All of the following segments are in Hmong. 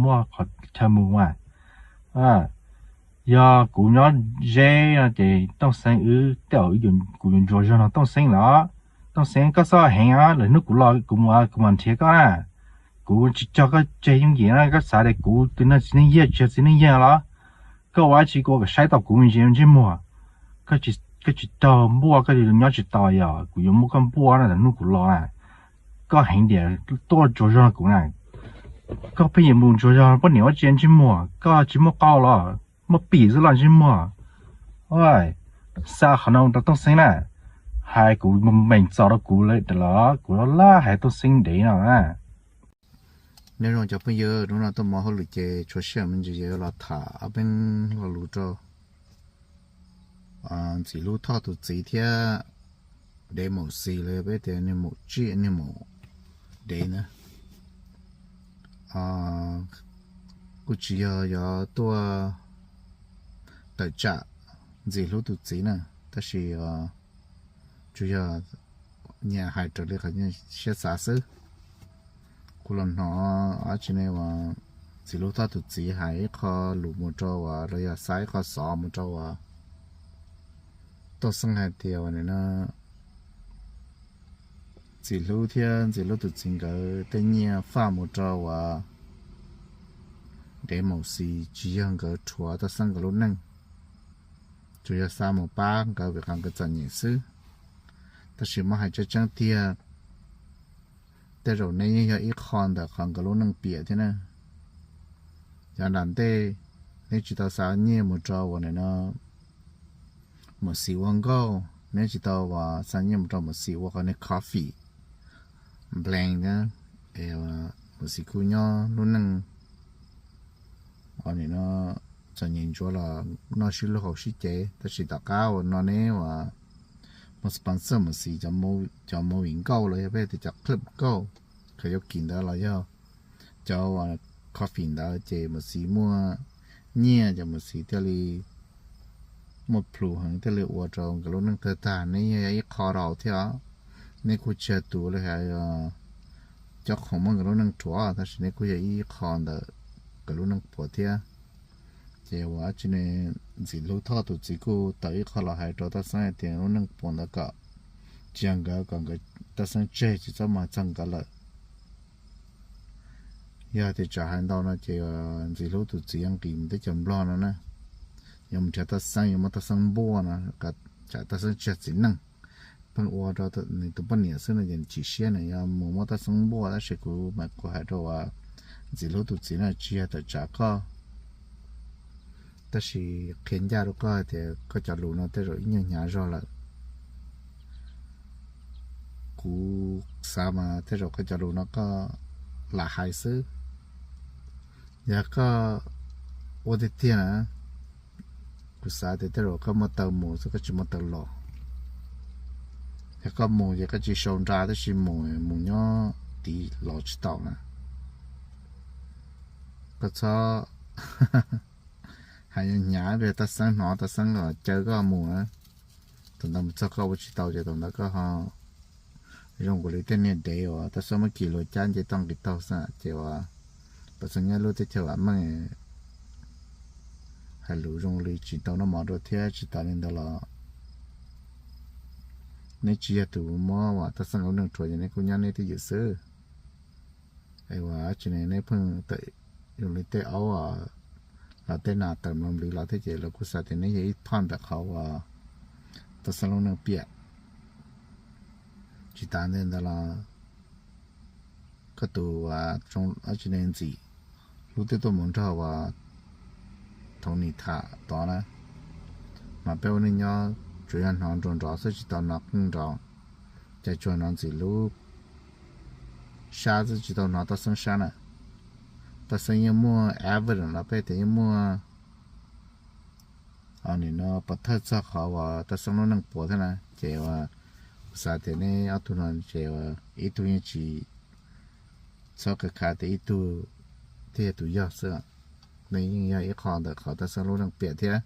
muaj qhov chaw mus mas. Yog kuv nyob ze no ces Tooj Xeeb wb tej zaum kuv yuav ntsuas zog no Tooj Xeeb los. Tooj Xeeb, koj txhob heev os, lwm hnub kuv los kuv mus kuv mam nrhiav koj na. Kuv tsis cog koj tseg yooj yim na, koj xav tias kuv tus neeg txiv neej yag tsis yog txiv neej yag los? Koj ua dab tsi kuv ua kom saib tau kuv me ntsis ntsej muag. Koj tsis raug npuaj koj nyob tsis tau, yog kuv yuav muab koj npuaj na, lwm hnub kuv los na. Koj heev tias tuaj ntsuas zog kuv na. Koj pheej yuav mus ntsuas zog poj niam ua tsi ntsej muag, koj tsis muaj qau los? Muaj pim xwb los ntsej muag. Xa qhov no rau Tooj Xeeb na, hais kuv meem txaus rau kuv lawm los, kuv laj laj hais Tooj Xeeb ntev no na. Nyob zoo cov phooj ywg, hnub no tuaj mus hauj lwm ces tshuav sij hawm me ntsis yuav los tham ob peb lo lus rau Ntxim Hlub Thoj tus txiv thiab Dev Maum Xis los yog peb tias niag maum tsij niag maum dev na. Kuj tsis yog yuav tuaj tawm tsam Ntxim Hlub tus txiv na, tab sis tsuas yog nyiam hais raws li qhov siab xav xwb. Kuv los hnov dab tsi ne uas Ntxim Hlub Thoj tus txiv hais ib qho lus mus rau uas los yog xa ib qho xov mus rau uas Tooj Xeeb hais tias uas nim no Ntxim Hlub thiab Ntxim Hlub tus txiv nkawd tej nyiaj faj mus rau uas Dev Maum Xis tsis yog nkawd rhuav Tooj Xeeb nkawd lub neej, tsuas yog xa mus pab nkawd vim qhov nkawd txom nyem xwb. Tab sis muab hais tseeb tseeb tiag, tej zaum neb yeej yog ib qho ntawm qhov nkawd lub neej piam thiab na. Yav nram ntej neb tsis tau xa nyiaj mus rau uas nim no Maum Xis ua nkauj, neb tsis tau uas xa nyiaj mus rau Maum Xis ua qhov niag coffee blank na. Maum Xis kuj nyob lub neej uas nim no txom nyem ntsuav los noj sib luag haus sib cev, tab sis tom qab uas no neb uas muaj sponsor Maum Xis cov movie nkauj los yog peb tias cov clip nkauj karaoke ntawd los yog cov coffee ntawd ces Maum Xis muaj nyiaj ces Maum Xis thiaj li muaj plhus heev thiaj li ua rau nkawd lub neej tawg tag. Neb yog ib qho rau thiab os, neb kuj tsis yog tus li hais cov khoom muab nkawd lub neej rhuav, tab sis neb kuj yog ib qho ntawm nkawd lub neej puas thiab. Ces uas dab tsi ne, Ntxim Hlub Thoj tus txiv kuj tawm ib qho los hais rau Tooj Xeeb hais tias lub neej puas ntawd kom tsis yog nkawd, kom nkawd Tooj Xeeb tseg tsis txhob mus txog nkawd lawm. Yog tias tsam hais ntau no ces Ntxim Hlub tus txiv yuav nqis mus teb chaws Nplog no na, yuav mus nrhiav Tooj Xeeb, yuav muab Tooj Xeeb npuaj no, tsam Tooj Xeeb tsis yog txiv neej, pheej ua rau nws tus poj niam xwb no ces chim siab nws yuav mus muab Tooj Xeeb npuaj. Tab sis kuv mas kuv hais rau uas Ntxim Hlub tus txiv no tsis yog tawm tsam koj, tab sis qhia ncaj rau koj hais tias koj cov lus no tej zaum ib nyuag hnyav zog lawm. Kuv xav mas tej zaum koj cov lus no koj lam hais xwb. Yog koj ua tiag tiag na, kuv xav tias tej zaum koj muaj taw mus xwb koj tsis muaj taw los. Yog koj mus ces koj tsis sau nra tab sis mus mus nyob tid los tsis tau na. Koj txhob hais hnyav hnyav, Tooj Xeeb hnov Tooj Xeeb los caw koj mus na. Thaum ntawd mus txog koj ua tsis tau ces thaum ntawd koj ho zoo nkaus li tej niag dev uas Tooj Xeeb muab kis luag cab nce toj nqis taug xwb ces uas Tooj Xeeb nyob lub teb chaws vam meej hais lus zoo li tsis tau noj mov dua thiab. Tsis tas li ntawd los neb tsis yog tus muab uas Tooj Xeeb lub neej rhuav ces neb kuj nyob neb twj ywm xwb. Es uas dab tsi ne neb pheej tawm zoo li tej aub los tej nas tawm mlom npliv los thiab ces lawv kuj xav tias neb yog ib phoj ntawm qhov uas Tooj Xeeb lub neej piam. Tsis tas li ntawd los koj tus dab tsi ne Ntxim Hlub twb tuaj mus nrog uas Thaum Nis tham tod na, mas peb ua neej nyob tsuas yog hnov nrov nrov xwb tsis tau hnov qeej nrov, ces tsuas hnov Ntxim Hlub sab xwb tsis tau hnov Tooj Xeeb sab na. Tooj Xeeb yeej muaj evidence los peb tias yeej muaj nim no pov thawj txog qhov uas Tooj Xeeb lub neej puas thiab na, ces uas kuv xav tias neb ob tug no ces ib tug yeej tsis txhob khav khav tias ib tug thiaj yog tus yog xwb. Nws yeej yog ib qho ntawm qhov Tooj Xeeb lub neej piam thiab.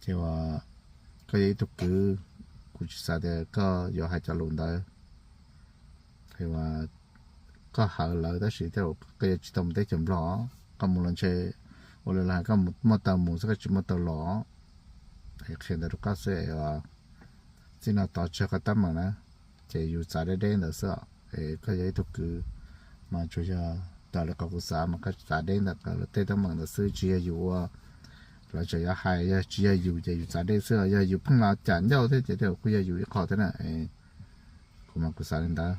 Ces uas koj yog ib tug kwv, kuv tsis xav tias koj yuav hais cov lus ntawd. Uas Koj hawv lawv tab sis tej zaum koj yuav tsis tau mus teb chaws Nplog, koj mus los ntshe ua li lawv hais koj muaj taw mus xwb koj tsis muaj taw los. Qhia ntawd rau koj xwb, txij no tod tsis yog koj teeb meem na, ces yus txav deb deb ntawd xwb. Koj yog ib tug kwv mas tsuas yog raws li qhov kuv xav mas koj txav deb ntawm lawv tej teeb meem ntawd xwb, tsis yog yus ua, lawv tseem yuav hais, yog tsis yog yus ces yus txav deb xwb, yog yus pheej los cam ncauj thiab ces tej zaum kuj yog yus ib qho thiab na. Kuv mas kuv xav li ntawd.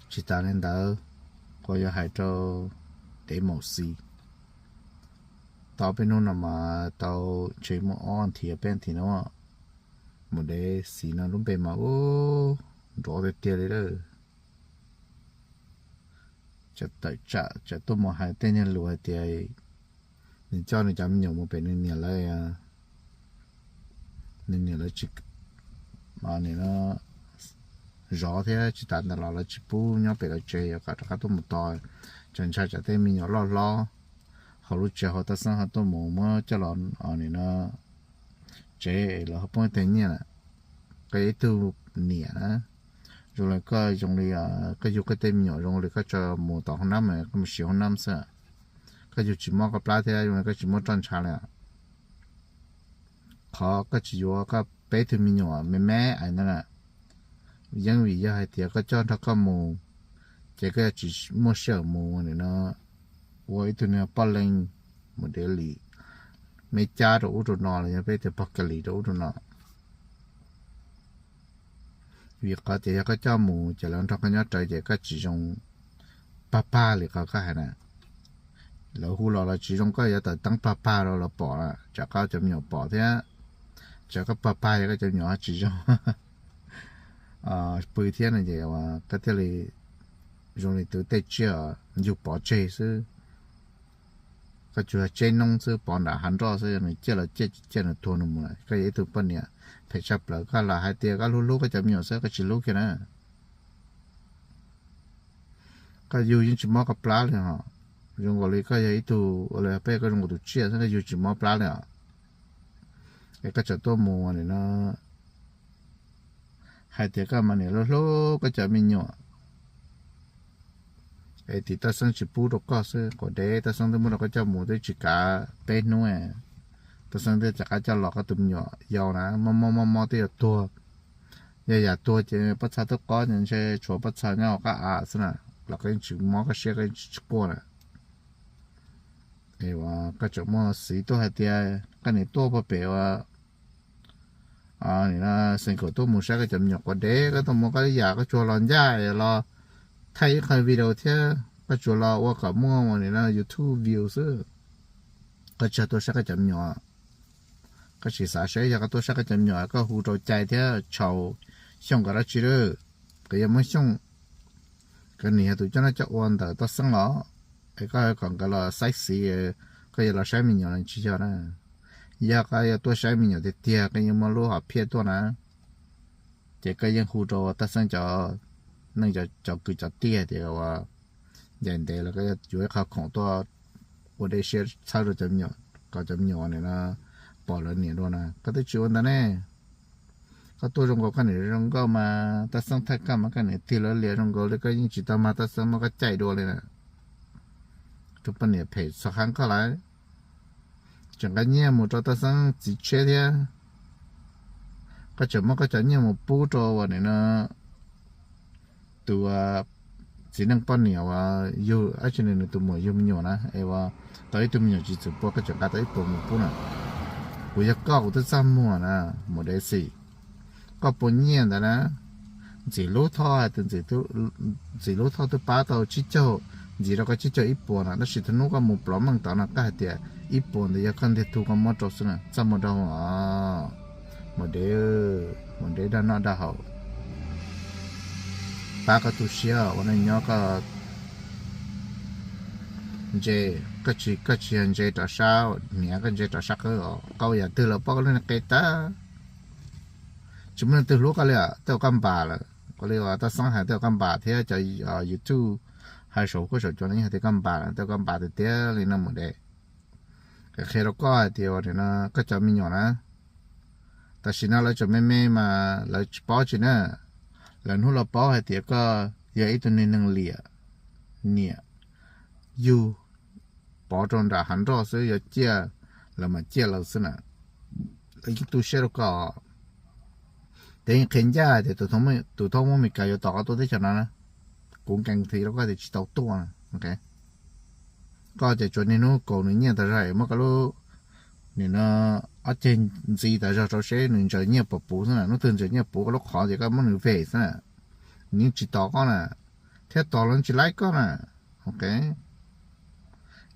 Tsis tas li ntawd, kuv yuav hais rau dev maum xis, tau peb hnub no mas tau ntshe muaj ob nthi peb nthi no, mus dev xis no lub npe mas ub, nrov tiag tiag li lawm. Tawm tsam tseem tuaj mus hais tej niag lus hais tias nws coj nws cov me nyuam mus pem nws niam lawv, nws niam lawv tsis zov thiab tsis tas ntawd los lawv tsis pub nyob pem lawv tsev, yuav kom rov qab tuaj mus tos. Tseem ntshai tsam tej me nyuam loj hlob hauv lub tsev hauv, Taj Xeeb ho tuaj mus muab coj los nim no tsev los ho poob tej nyiaj lawm. Koj yog ib tug niam na, zoo li koj zoo li koj yug koj tej me nyuam zoo li koj tso mus tom hoob nab mas koj mus siv hoob nab xwb. Koj yug tsis mob koj plab thiab zoo li koj tsis muab roj ntsha li. Qhov koj tsis yuav koj peb tug me nyuam me me ntawd na, yeej vim yog hais tias koj coj nrog koj mus, ces koj yuav tsis muaj sij hawm mus nim no ua ib tug niag poj leej mus dev lis me cab rau ub rau no los yog peb tias pog ka lis rau ub rau no. Vim qhov tias yog koj coj mus ces lawv nrog koj nyob rawv ces koj tsis zoo pag pag li qhov koj hais na. Lawv hu los los tsis zoo, koj yuav tawm teeb pag pag rau lawv pom na, tsam koj cov me nyuam pom thiab. Tsam koj pag pag yog koj cov me nyuam tsis zoo pw thiab no ces koj thiaj li zoo li tus tej tsiaj yug pov tseg xwb. Koj tsuas yog tseb noob xwb, pov nram hav nroj xwb, nws ciaj los ciaj, tsis ciaj nws tuag nws mus lawm. Koj yog ib tug poj niam phem tshaj plaws, koj lam hais tias koj hlub hlub koj cov me nyuam xwb, koj tsis hlub kiag na. Koj yug yeej tsis mob koj plab li hos. Zoo nkaus li koj yog ib tug ua li peb koj zoo nkaus tus tsiaj xwb, koj yug tsis mob plab li os. Es koj tseem tuaj mus nim no hais tias koj mas niam hlub hlub koj cov me nyuam, es tim Taj Xeeb tsis pub rau koj xwb, quav dev Taj Xeeb twb muab rau koj coj mus twb tsis kav peb hnub, Taj Xeeb twb rov qab coj los koj tus me nyuam yau na, mob mob mob mob twb yuav tuag. Yog yam tuag ces pob txha twb qob ces ntshe tshuav pob txha nyob hauv qab av xwb na, los koj yeej tsis mob koj siab, koj yeej tsis quaj na. Koj tseem muaj xiv tuaj hais tias koj niam tuaj puag pem ua, nim no xeem kaum tuaj mus saib koj cov me nyuam quav dev, koj tuaj mus koj yam koj tsuas los ncaj los thaij ib qho video thiab koj tsuas los ua kom muaj ua nim no YouTube view xwb. Koj tsis yog tuaj saib koj cov me nyuam. Koj sim xav seb yog koj tuaj saib koj cov me nyuam koj hu rau cai thiab tshau Xyooj nkawd dab tsi lawm. Nkawd yog Hmoob Xyooj, nkawd nim yog tus coj noj coj ua ntawm Taj Xeeb los, es koj kom nkawd los saib xiv, koj yuav los saib me nyuam los tsis yog na. Yog koj yuav tuaj saib me nyuam tiag tiag koj yeej muaj lub hom phiaj tuaj na, ces koj yeej hu rau Taj Xeeb cov neej cov kwv cov tij hais tias ua ncaim ntev los koj yuav ib qho khoom tuaj ua dej siab txhawb rau cov me nyuam, kom cov me nyuam nim no pom lawv niam dua na. Koj twb tsis ua ntawd ne. Koj tuaj zoo nkaus koj niam zoo nkauj mas Taj Xeeb thaij koj mas koj niam tig lawv lias zoo nkaus li koj yeej tsis tau mag Taj Xeeb muab koj caij dua li na. Tus poj niam phem txog qhab koj lawm, tseem nqa nyiaj mus rau Taj Xeeb txiv tsheb thiab. Koj tseem muab koj cov nyiaj mus pub rau ua nim no tus txiv neej poj niam uas yug dab tsi nws tus muam yug me nyuam na, es ua tau ib tug me nyuam tsis txwm pua koj tseem nqa tau ib puas mus pub na. Kuv yog koj kuv twb txaj muag na, mus dev xim. Koj puas nyiaj ntawd na, Ntxim Lub Thoj hais tias Ntxim Lub Thoj twb pab tau tsib caug, ntxiv rau koj tsib caug ib puas na, tab sis thaum hnub koj mus plov meej tod no koj hais tias ib puas ntawd yog koj ntiag tug koj muab rau xwb na, txaj muag rau os. Mus dev, mus dev dag noj dag haus. Pab koj tu siab ua neej nyob koj ntse, koj tsis, koj tsis yog ntse rov sab hniav, koj ntse rov sab qwb os. Koj ua yam twg los poj koj lub niag qe tag. Tsis muaj leej twg hlub koj li os, tej zaum koj npam lawm. Ua li uas Taj Xeeb hais tej zaum koj npam thiab cov YouTube hais saum huab saum cua no yeej hais tias koj npam lawm, tej zaum koj npam tiag tiag li no mus dev. Qhia rau koj hais tias ua nim no koj cov me nyuam na, tam sim no lawv tseem me me mas lawv tsis paub tsis na. Lawv hnub los paub hais tias koj yog ib tug neeg liam, niam, yug, pov rau nram hav nroj xwb, yog ciaj lawv mam ciaj lawv xwb na. Lawv yeej tu siab rau koj. Ces yeej qhia ncaj tias tus thoob muab Meskas yuav tos koj tuaj teb chaws no na, kuv nkees thiab rau koj tias tsis tau tuaj. Koj ces tsuas niaj hnub kaus nws nyiaj tas zog, muab koj lub, nim no, ob ceg ntxiv tas zog rau seb nws ntsaws nyiaj puas puv xwb na. Hnub twg ntsaws nyiaj puv koj lub qhov ces koj muab nws vej xwb na, nws yeej tsis tos koj na, thiab tos los tsis laib koj na. Ok,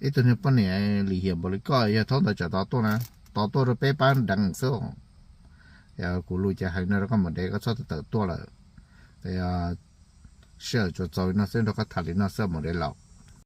ib tug niag poj niam lim hiam npaum li koj yog thaum ntawd tsam tos tuaj na, tos tuaj rau peb pab deev xwb. Kuv lus ces hais no rau koj mus dev, koj txhob tawm tuaj lawm. Sij hawm tsuas txaus li no xwb, nrog koj tham li no xwb mus dev laus.